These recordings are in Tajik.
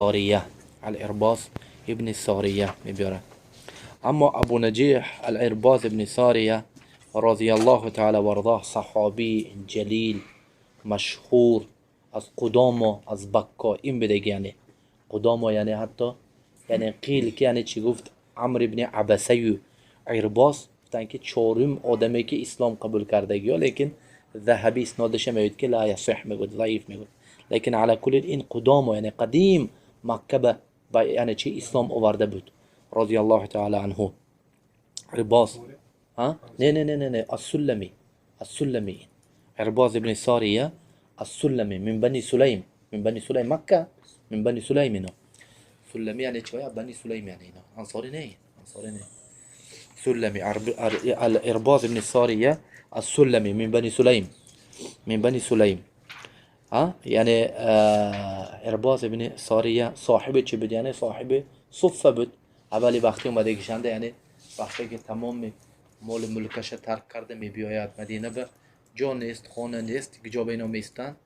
Сория, Ал-Ирбоз ибни Сория мебиёрад. Аммо Абу Наҷиҳ Ал-Ирбоз ибни Сория розияллоҳу таала варзоҳ, саҳобии ҷалил, машҳур, аз қудомо, аз баккоин бидаги, яъне қудомо, яъне ҳатто, яъне қил ки, яъне чӣ гуфт, Амр ибни Абасаю Ирбоз гуфтанд, ки чорум одаме, ки ислом қабул кардагиё, лекин Заҳабӣ иснодаша мегӯяд, ки ла ясиҳ мегӯяд, заиф мегӯяд. Лекин ала куллин ин қудомо, яъне қадим Макка ба, яъне чи, ислом оварда буд, розияллоҳу таала анҳу. Ирбоз, не, не, не, не, не, Ассуллами, Ассуллами, Ирбоз ибни Сория Ассуллами, мин Бани Сулайм, мин Бани Сулайм, Макка, мин Бани Сулайм. Ино Суллами, яъне чи, Бани Сулайм, яъне ино ансори не, ансори не. Суллами, Ирбоз ибни Сория Ассуллами, мин Бани Сулайм, мин Бани Сулайм. Яъне Ирбоз ибни Сория соҳиби чӣ буд? Яъне соҳиби Суффа буд. Аввали вақти омадагишанда, яъне вақте ки тамоми моли мулкаша тарк карда мебиёяд Мадина, ба ҷо нест, хона нест, ҷо ба ино меистанд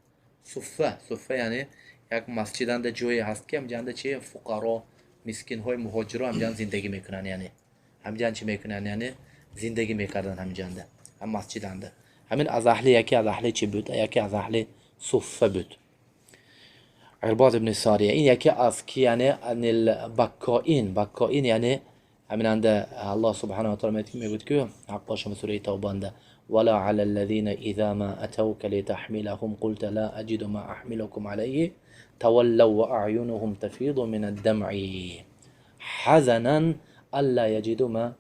Суффа. Суффа яъне як масҷиданда ҷое ҳаст, ки ҳамҷанда чи, фуқаро, мискинҳои муҳоҷиро ҳамҷан зиндагӣ мекунанд, яъне ҳамҷан чӣ мекунанд, яъне зиндагӣ мекарданд ҳамҷанда, ҳам масҷиданда. Ҳамин аз аҳли, яке аз аҳли чӣ буд? Яке аз аҳли Суффа буд Ирбоз ибни Сория. Ин яке аз ки, яъне анил баккоин, баккоин, яъне ҳаминанда Аллоҳ субҳанаҳу ва таала мегӯяд, ки ҳақ бошам, сураи Тавбанда: ولا على الذين إذا ما أتوك لتحملهم قلت لا أجد ما أحملكم عليه تولوا وأعينهم تفيض من الدمع حزنا ألا يجدوا ما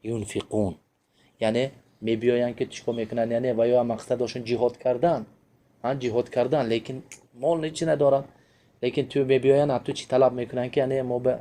ينفقون. Яъне мебиёянд, ки чикор мекунанд, яъне ва ё мақсадашон ҷиҳод кардан, ҷиҳод кардан, лекин мол ҳечи надоранд. Лекин ту мебиёянд, аз ту чӣ талаб мекунанд, ки яъне мо ба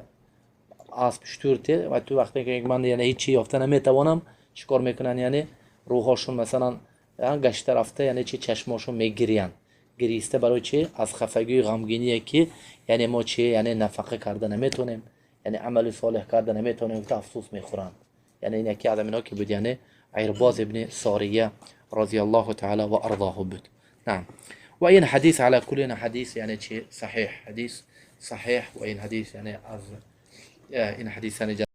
асп, шутур те, ва ту вақте ки ман, яъне ҳечи ёфта наметавонам, чӣ кор мекунанд? Яъне рӯҳошон масалан гашта рафта, яъне чи, чашмошон мегириянд, гириста. Барои чи? Аз хафагию ғамгиние, ки яъне мо чи, яъне нафақа карда наметавонем, яъне амали солеҳ карда наметавонем, гуфта афсӯс мехӯранд. Яъне ин яке аз амино ки буд, яъне Ирбоз ибни Сория розияллоҳу таала ва арзоҳу буд. Наам, ва ин ҳадис ала куллин ҳадис, яъне чи, саҳиҳ, ҳадис саҳиҳ. Ва ин ҳадис, яъне аз ин ҳадис, яъне